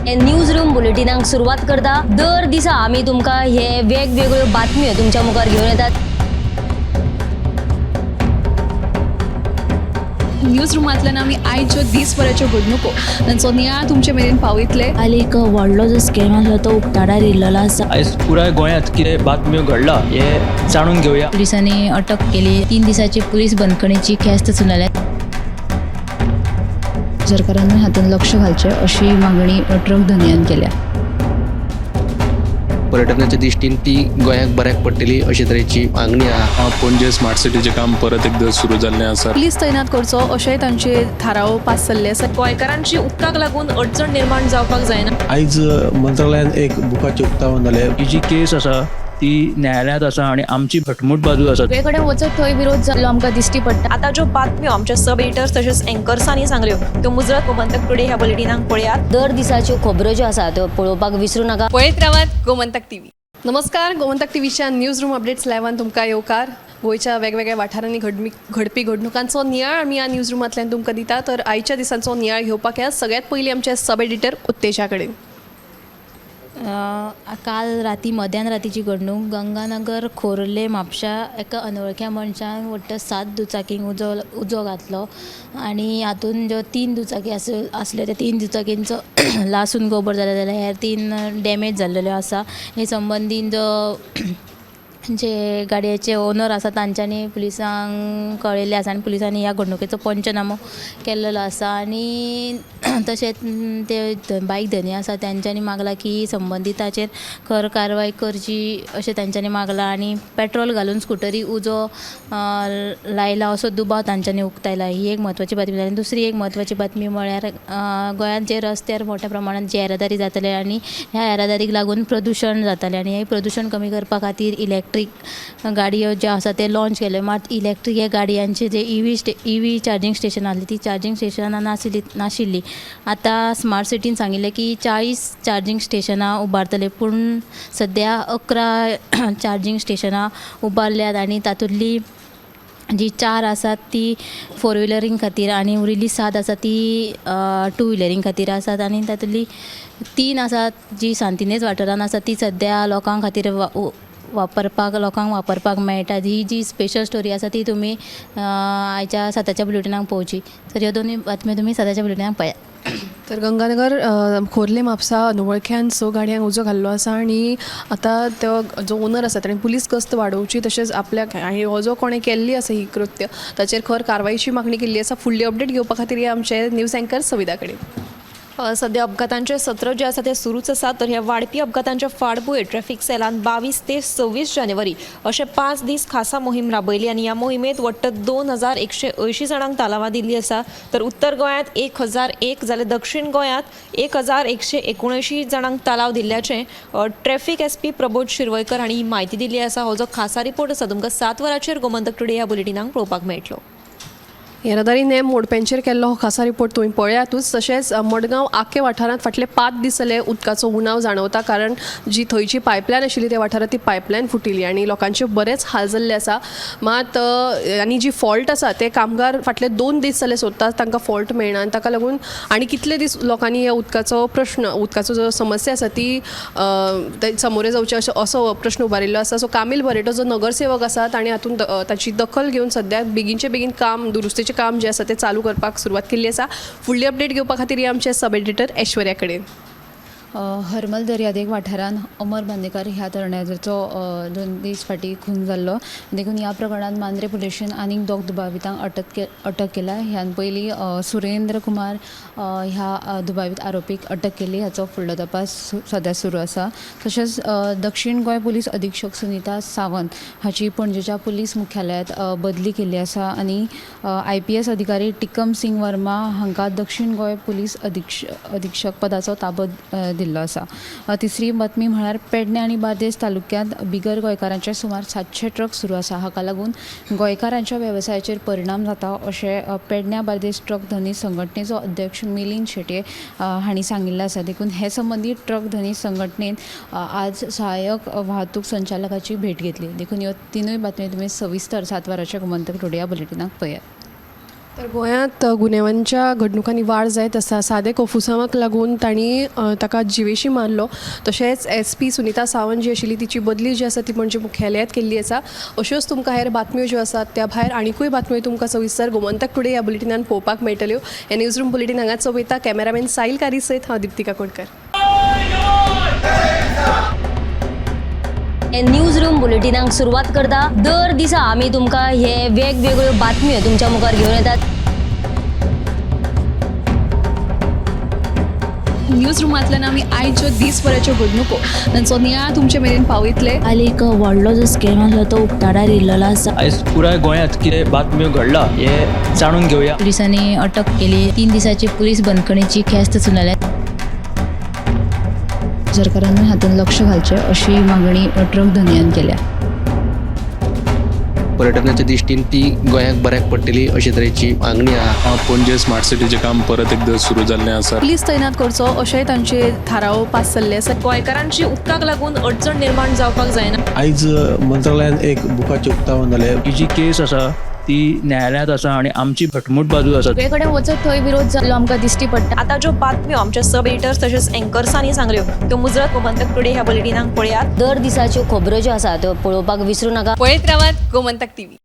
News room बुलेटिनाक सुरवात करता. दर दिसा आमी तुमकां हे वेगवेगळ्यो बातम्यो तुमच्या मुखार घेवन येतात. न्यूज रुमांतल्यान आमी आयच्यो दीसभराच्यो घडणुको तांचो नियाळ तुमचे मेरेन पावयतले. काल एक व्हडलो जो स्कॅम आसलो तो उक्ताडार येयल्लो आसा. आयज पुराय गोंयांत कितें बातम्यो घडला हें जाणून घेवया. पुलिसांनी अटक केली. 3 दिसाची पुलीस बंदखणीची ख्यास्त सुनायल्या. सरकारान हातूंत लक्ष घालचें अशी मागणी ट्रक धनयान केल्या. पर्यटनाच्या दृश्टीन ती गोंयाक बऱ्याक पडटली अशे तरेची मागणी आहा. पणजे स्मार्ट सिटीचें काम परत एकदां सुरू जाल्लें आसा. पुलीस तैनात करचो अशेंय तांचे थाराव पास जाल्ले आसा. गोंयकारांची उदकाक लागून अडचण निर्माण जावपाक जायना. आयज मंत्रालयान एक बुकाचें उक्तावण जालें. ही जी केस आसा ती न्यायालयांत आसा आनी आमची घटमूट बाजू आसा. सगळे कडेन वचत थंय विरोध जाल्लो आमकां दिश्टी पडटा. आतां ज्यो बातम्यो आमच्या सब एडिटर्स तशेंच एंकर्सांनी सांगल्यो त्यो मुजरत गोमंतक टुडे ह्या बुलेटिनाक पळयात. दर दिसाच्यो खबरो ज्यो आसा त्यो पळोवपाक विसरूं नाका. पळयत रावात गोमंतक टीव्ही. नमस्कार, गोमंतक टीव्हीच्या न्यूज रूम अपडेट्स लायव्हान तुमकां येवकार. गोंयच्या वेगवेगळ्या वाठारांनी घडपी घडणुकांचो नियाळ आमी ह्या न्यूज रुमांतल्यान तुमकां दिता. तर आयच्या दिसांचो नियाळ घेवपाक ह्या सगळ्यात पयलीं आमचे सब एडिटर उत्तेजा कडेन. काल राती मध्यान रातीची घडणूक गंगानगर खोर्ले म्हापशा एका अनवळख्या मनशान वट्ट 7 दुचाकींक उजो घातलो आनी हातूंत ज्यो 3 दुचाकी आसल्यो त्या 3 दुचाकींचो लासून गोबर जाले जाल्यार हेर 3 डॅमेज जाल्लेल्यो आसा. हे संबंदीन जो जे गाडयेचे ओनर आसा तांच्यांनी पुलिसांक कळयल्लें आसा आनी पुलिसांनी ह्या घडणुकेचो पंचनामो केल्लो आसा. आनी तशेंच ते बायक धनी आसा तांच्यांनी मागलां की संबंदिताचेर खर कारवाय करची अशें तांच्यांनी मागलां आनी पेट्रोल घालून स्कुटरी उजो लायला असो दुबाव तांच्यांनी उक्तायला. ही एक म्हत्वाची बातमी जाली. दुसरी एक म्हत्वाची बातमी म्हळ्यार गोंयांत जे रस्त्यार मोठ्या प्रमाणात जे येरादारी जातले आनी ह्या येरादारीक लागून प्रदुशण जातालें आनी हें प्रदुशण कमी करपा खातीर इलेक्ट्रीक गाडयो ज्यो आसा ते लॉंच केले. मात इलेक्ट्रीक ह्या गाडयांचे जे इवी चार्जींग स्टेशन आसली ती चार्जींग स्टेशनां नाशिल्ली. आतां स्मार्ट सिटीन सांगिल्लें की 40 चार्जींग स्टेशनां उबारतले, पूण सद्या 11 चार्जींग स्टेशनां उबारल्यात आनी तातूंतली जी 4 आसात ती 4 व्हिलरींग खातीर आनी उरिल्ली 7 आसा ती 2 व्हिलरींग खातीर आसात आनी तातूंतली 3 आसात जी सांतिनेज वाठारान आसा ती सद्या लोकां खातीर वापरपाक लोकांक वापरपाक मेळटा. ही जी स्पेशल स्टोरी आसा ती तुमी आयच्या 7च्या बुलेटिनाक पळोवची. तर ह्यो दोनूय बातम्यो तुमी 7च्या बुलेटिनाक पळयात. तर गंगानगर खोर्ले म्हापसा अनवळख्यान 6 गाडयांक उजो घाल्लो आसा आनी आतां तो जो ओनर आसा ताणें पुलीस गस्त वाडोवची तशेंच आपल्याक आनी हो जो कोणें केल्ली आसा ही कृत्य ताचेर खर कारवायची मागणी केल्ली आसा. फुडली अपडेट घेवपा खातीर या आमचे न्यूज एंकर सविता कडेन. सद्या अपघातांचे सत्र जे आसा ते सुरूच आसा. तर ह्या वाडपी अपघातांच्या फाटभुंयेर ट्रॅफिक सेलान 22 ते 26 जानेवारी अशे 5 दीस खासा मोहीम राबयली आनी ह्या मोहिमेंत वट्ट 2180 जाणांक तालावां दिल्ली आसा. तर उत्तर गोंयांत 1001 जाल्यार दक्षिण गोंयांत 1179 जाणांक तालाव दिल्ल्याचें ट्रॅफिक एसपी प्रबोध शिरवयकर हांणी म्हायती दिल्ली आसा. हो जो खासा रिपोर्ट आसा तुमकां 7 वरांचेर गोमंतक टुडे ह्या बुलेटिनाक पळोवपाक मेळटलो. येरादारी नेम मोडप्यांचेर केल्लो हो खासा रिपोर्ट तुमी पळयातूच. तशेंच मडगांव आके वाठारांत फाटले 5 दीस जाले उदकाचो उणाव जाणवता, कारण जी थंयची पायपलायन आशिल्ली त्या वाठारांत ती पायपलायन फुटिल्ली आनी लोकांचे बरेच हाल जाल्ले आसा. मात आनी जी फॉल्ट आसा ते कामगार फाटले 2 दीस जाले सोदतात, तांकां फॉल्ट मेळना आनी ताका लागून आनी कितले दीस लोकांनी ह्या उदकाचो प्रश्न उदकाचो जो समस्या आसा ती समोरे जावची असो प्रश्न उबारिल्लो आसा. सो कामील बरेटो जो नगरसेवक आसा ताणें हातूंत ताची दखल घेवन सद्याक बेगीनचे बेगीन काम दुरुस्तीचें काम जें आसा तें चालू करपाक सुरवात केल्ली आसा. फुडली अपडेट घेवपा खातीर या आमचे सब एडिटर ऐश्वर्या कडेन. हरमल दर्यादेग वाठारांत अमर बांदेकर ह्या तरणाट्याचो 2 दीस फाटीं खून जाल्लो. देखून ह्या प्रकरणांत मांद्रे पुलिशेन आनीक 2 दुबावितांक अटक केला. ह्यान पयलीं सुरेंद्र कुमार ह्या दुबावीत आरोपीक अटक केली. हाचो फुडलो तपास सद्या सुरू आसा. तशेंच दक्षिण गोंय पुलीस अधीक्षक सुनीता सावंत हाची पणजेच्या पुलीस मुख्यालयांत बदली केल्ली आसा आनी IPS अधिकारी टिकम सिंग वर्मा हांकां दक्षिण गोंय पुलीस अधीक्षक पदाचो ताबो दिल्लो आसा. तिसरी बातमी म्हळ्यार पेडणे आनी बार्देस तालुक्यांत बिगर गोंयकारांचे सुमार 700 ट्रक सुरू आसा. हाका लागून गोंयकारांच्या वेवसायाचेर परिणाम जाता अशें पेडण्या बार्देस ट्रक धनी संघटनेचो अध्यक्ष मिलिंद शेट्ये हांणी सांगिल्लें आसा. देखून हे संबंदी ट्रक धनी संघटनेन आज सहाय्यक वाहतूक संचालकाची भेट घेतली. देखून ह्यो 3 बातमी तुमी सविस्तर 7 वरांच्या गोमंतक टुडे ह्या बुलेटिनाक पळयात. तर गोंयांत गुन्यांवांच्या घडणुकांनी वाड जायत आसा. सादे कोफुसांवाक लागून तांणी ताका जिवेशी मारलो. तशेंच SP Sunita Sawant जी आशिल्ली तिची बदली जी आसा ती पणजे मुख्यालयांत केल्ली आसा. अश्योच तुमकां हेर बातम्यो ज्यो आसात त्या भायर आनिकूय बातम्यो तुमकां सविस्तर गोमंतक टुडे ह्या बुलेटिनान पळोवपाक मेळटल्यो. हे न्यूज रूम बुलेटीन हांगाच सोंपयता. कॅमेरामॅन साहिल कारी सयत हांव दीप्ती काकोडकर. हे न्यूज रूम बुलेटिनाक सुरवात करता. दर दिसा आमी तुमकां हे वेगवेगळ्यो बातम्यो तुमच्या मुखार घेवन येतात. न्यूज रुमांतल्यान आमी आयज ज्यो दीसभराच्यो घडणुको तांचो नियाळ तुमचे मेरेन पावयतले. काल एक व्हडलो जो स्कॅम आसलो तो उक्ताडार येयल्लो आसा. आयज पुराय गोंयांत कितें बातम्यो घडला हें जाणून घेवया. पुलिसांनी अटक केली. 3 दिसाची पुलीस बंदखणीची ख्यास्त सुनायल्या. सरकारानूय हातूंत लक्ष घालचें अशी मागणी ट्रक धनयान केल्या. पर्यटनाच्या दृश्टीन ती गोंयाक बऱ्याक पडटली अशे तरेची मागणी आहा. पणजे स्मार्ट सिटीचें काम परत एकदां सुरू जाल्लें आसा. पुलीस तैनात करचो अशेंय तांचे थाराव पास जाल्ले आसा. गोंयकारांची उदकाक लागून अडचण निर्माण जावपाक जायना. आयज मंत्रालयान एक बुकाचें उक्तावण जालें. ही जी केस आसा ती न्यायालयांत आसा आनी आमची घटमूट बाजू आसा. सगळे कडेन वचत थंय विरोध जाल्लो आमकां दिश्टी पडटा. आतां ज्यो बातम्यो आमच्या सब एडिटर्स तशेंच एंकर्सांनी सांगल्यो त्यो मुजरत गोमंतक टुडे ह्या बुलेटिनाक पळयात. दर दिसाच्यो खबरो ज्यो आसा त्यो पळोवपाक विसरू नाका. पळयत रावात गोमंतक टीव्ही.